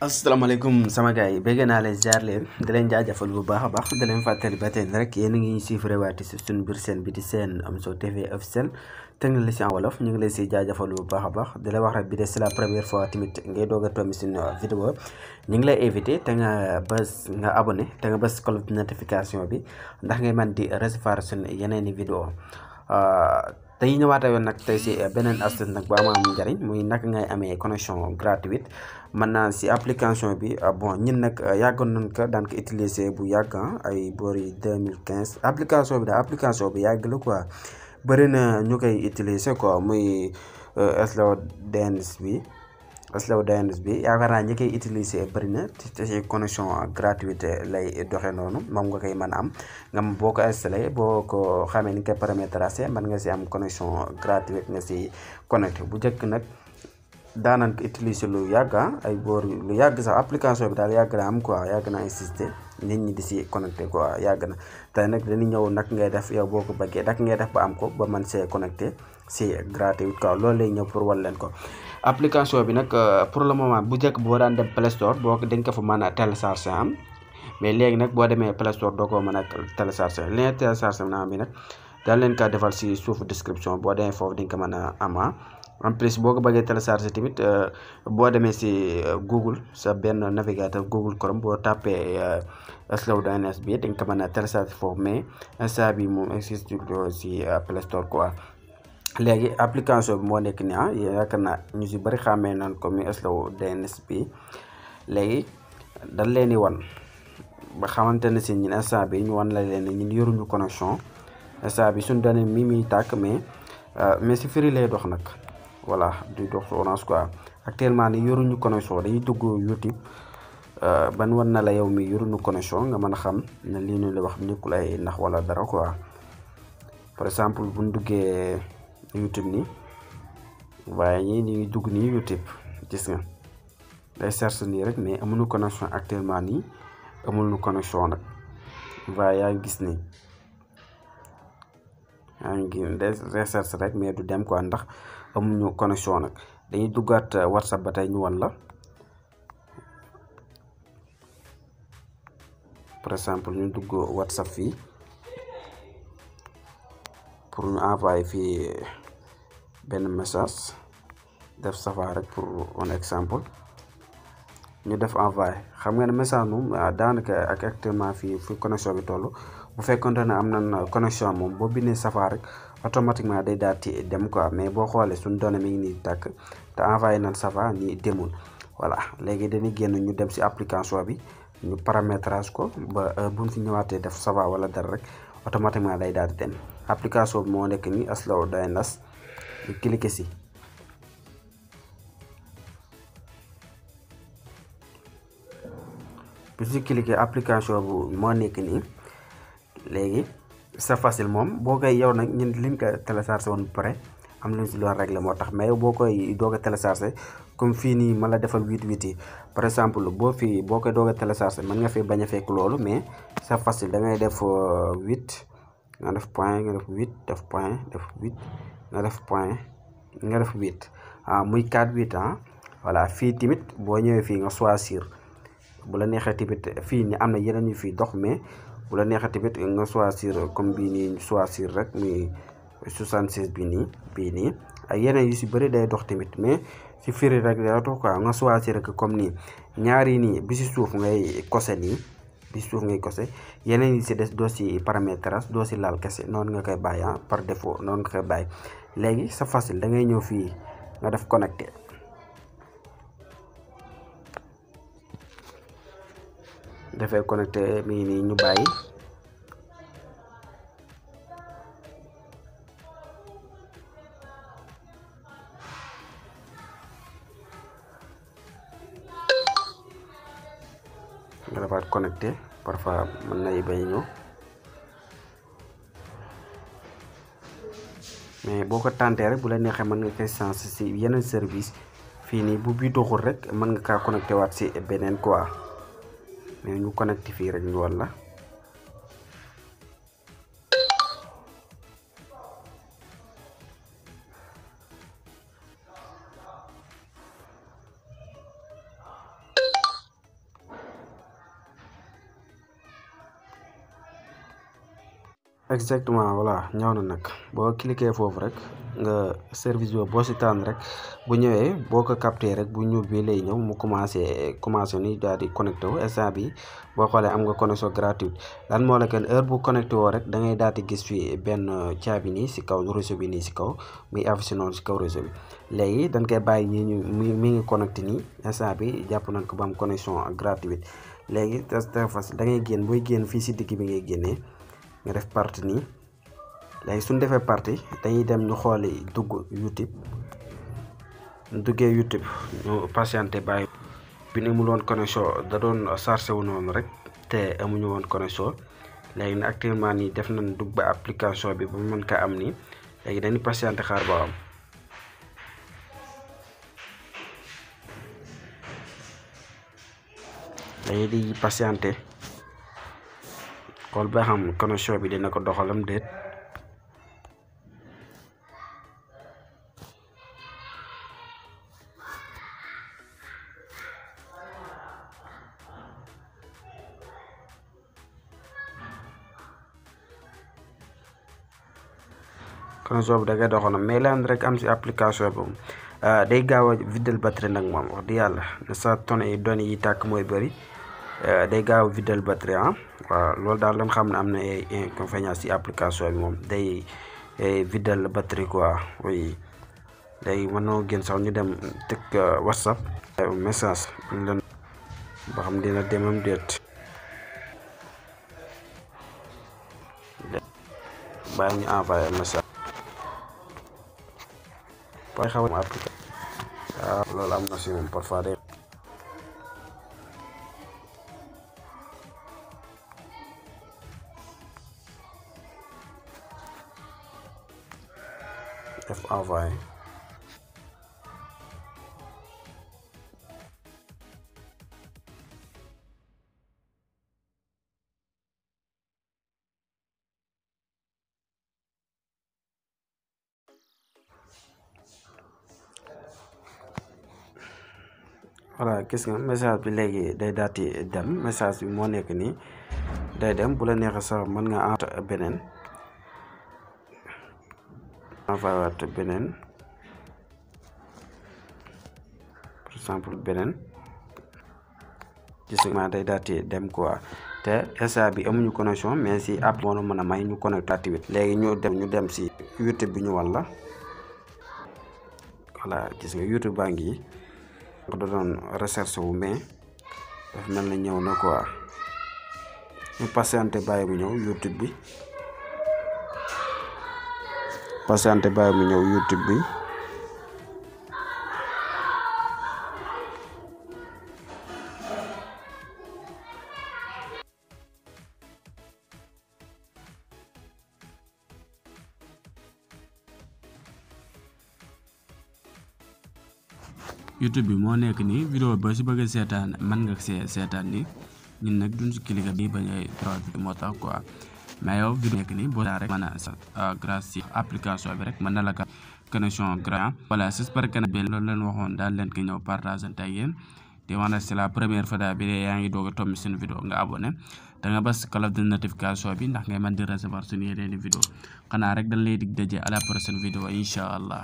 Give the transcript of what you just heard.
asalaamaaleykum sama gars yi bëgg naa leen ziar leen di leen jaajëfal bu baax a baax di leen fàttali ba tey rek yéen a ngi suivre waati si suñu biir seen bi di seen Amzo TV officiel technologie en wolof ñu ngi leen si jaajëfal bu baax a baax di la wax rek bi de c'est la première fois tamit ngay doog a tombi suñu vidéo ñu ngi lay invité te nga bës nga abonné te nga bës cloche de notification bi ndax ngay man di recevoir suñu yeneen i vidéo tey ñëwaat yoon nag tey si beneen astuce nag bu am njariñ muy naka ngay amee connexion gratuite mën naa si application bi bon ñun nag yàggoon nañ ko daan ko utiliser bu yàgg ay boori 2015 application bi daal application bi yàgg la quoi bëri na ñu koy utiliser quoi muy Slow DNS bi yaakaar naa ñi koy utiliser bëri na te si connexion gratuite lay doxee noonu moom nga koy mën a am nga boo ko installé boo ko xamee ni nga koy paramétrage mën nga si am connexion gratuite nga si connecté bu njëkk nag daanan ko utiliser lu yàgg ay boor lu yàgg sax application bi daal yàgg na am quoi yàgg na insister nit ñi di si connecté quoi yàgg na tey nag dañuy ñëw nag ngay def yow boo ko bëggee nag ngay def ba am ko ba mën see connecté si gratuit quoi loolu lay ñëw pour wal leen ko application bi nag pour le moment bu njëkk boo daan dem Play Store boo dañ ko fa mën a télécharger am mais léegi nag boo demee Play Store doo ko mën a télécharger li nga télécharger naa bi nag daal leen kaa defal si suufu description boo demee foofu dañ ko mën a ama en plus boo ko bëggee télécharger tamit boo demee si Google sa benn navigateur Google Chrome boo tapé Slow DNS bi dañ ko mën a télécharger foofu mais instant bi moom existe si Play Store quoi léegi application bi moo nekk nii yaakaar naa ñu si bëri xàmmee naan ko mi Slow DNS bi léegi dañ leen di wan ba xamante ne si ñun instant bi ñu wan la leen ñun yoruñu connexion instant bi suñu données mi muy tàkk mais si Free lay dox nag voilà du dox Orange quoi actuellement ni yoruñu connexion dañuy dugg YouTube ban wan na la yow mi yoruñu connexion nga mën a xam ne lii ñu la wax nekkul ay ndax wala dara quoi par exemple bu ñu duggee YouTube nii waaye ñii ñu ngi dugg nii YouTube gis nga day cherche nii rek mais amuñu connexion actuellement nii amuñu connexion nag waaye yaa ngi gis nii yaa ngi recherche rek mais du dem quoi ndax amuñu connexion nag dañuy duggaat WhatsApp ba tey ñu wan la par exemple ñu dugg WhatsApp fii pour ñu envoyer fii benn message def safa rek pour un exemple ñu def envoyer xam nga ne message moom daanaka ak actuellement fii fu connexion bi toll bu fekkonte ne am nañ connexion moom boo bindee safa rek automatiquement day daal di dem quoi mais boo xoolee suñu données mi ngi nii tàkk te envoyé nañ safa nii demul voilà léegi dañuy génn ñu dem si application bi ñu paramétrage ko ba buñ fi ñëwaatee def safa wala dara rek automatiquement day daal di dem application bi moo nekk nii Slow DNS ñu cliquer si bu si cliquer application bu moo nekk nii léegi c'est facile moom boo koy yow nag ñun liñ ko téléchargé woon ba pare am luñ si doon réglé moo tax mais yow boo koy doog a téléchargé comme fii nii ma la defal 8 yi par exemple boo koy doog a téléchargé mën nga fi bañ a fekk loolu mais c'est facile da ngay def 8 nga def point nga def 8 def point def 8 nga def point nga def 8 muy 4 voilà fii tamit boo ñëwee fii nga choisir bu la neexee tamit fii ni am na yeneen yu fii dox mais bu la neexee tamit nga choisir comme bii nii choisir rek muy 76 bii nii ay yeneen yu si bëri day dox tamit mais si Free rek day dox quoi nga choisir rek comme nii ñaari nii bi si suuf ngay kose nii bi si suuf ngay kose yeneen yi si des doo si paramétrage doo si laal kese noonu nga koy bàyyi par défaut noonu nga koy bàyyi léegi c'est facile da ngay ñëw fii nga def connecté defee connecté mi nii ñu bàyyi nga defaat connecté parfois mën na bañ a ñëw mais boo ko tàntee rek bu la neexee mën nga koy changer si yeneen service fii nii bu bii doxul rek mën nga kaa connecté waat si beneen quoi mais ñu connecté fii rek ñu walla exactement voilà ñëw na nag boo cliquer foofu rek nga service boobu boo si tànn rek bu ñëwee boo ko capté rek bu ñuul bi lay ñëw mu commencé ni daal di connecté wu instant bi boo xoolee am nga connexion gratuite lan moo la kenn heure bu connecté woo rek da ngay daal di gis fi benn caabi nii si kaw réseau bi nii si kaw muy affiché noonu si kaw réseau bi léegi dañ koy bàyyi ñi ñu mi ngi connecté nii instant bi jàpp nañ ko ba am connexion gratuite léegi c'est facile da ngay génn booy génn fii si digg bi ngay génnee nga def partie nii léegi suñ defee partie dañuy dem ñu xooli dugg YouTube ñu duggee YouTube ñu patienté bàyyi bi ni mu woon connexion da doon chargé wu noonu rek te amuñu woon connexion léegi nag actuellement nii def nañ dugg ba application bi ba mu mën kaa am nii léegi dañuy patienté xaar ba am dañuy di patienté xool ba xam connexion bi dina ko doxalam déet connexion bi da ngay doxalam mais leen rek am si application bi day gaaw a videl batterie nag moom wax di yàlla ne sa données yi tàkk mooy bëri day gaaw a videl batterie waaw loolu daal lañ xam ne am na ay inconvénients si application bi moom day videl batterie quoi oui day mën noo gën sax ñu dem teg WhatsApp message ñu leen ba xam dina demam déet bàyyi ñu envoyé message booy xaw a application waaw loolu am na si moom parfois day def envoyé voilà gis nga message bi léegi day daati dem message bi moo nekk nii day dem bu la neexee sax mën nga envoyé beneen waat beneen par exemple beneen gis nga day daati dem quoi te instant bi amuñu connexion mais si app moo mën a may ñu connecté activité léegi ñu dem si YouTube bi ñu walla voilà gis nga YouTube baa ngi da doon recherche wu mais daf mel na ñëw na quoi ñu patienté bàyyi mu ñëw YouTube bi patienté bàyyi mu ñëw YouTube bi YouTube bi moo nekk nii vidéo ba si bëgg a seetaan mën nga see seetaan ni ñun nag duñ si cliquer bi bañ a droit moo tax quoi mais yow vidéo nekk nii boo rek mën a grâce si application bi rek mën na la ka connexion grand voilà j'espère que bi loolu leen waxoon daal leen ko ñëw partageante ak yéen te wax na c'est la première fois daal bi de yaa ngi doog a tomb seen vidéo nga abonné da nga bas cloche de notification bi ndax ngay mën di recevoir suñu yeneen vidéo xanaa rek dañ lay dig daje à la prochaine vidéo incha allah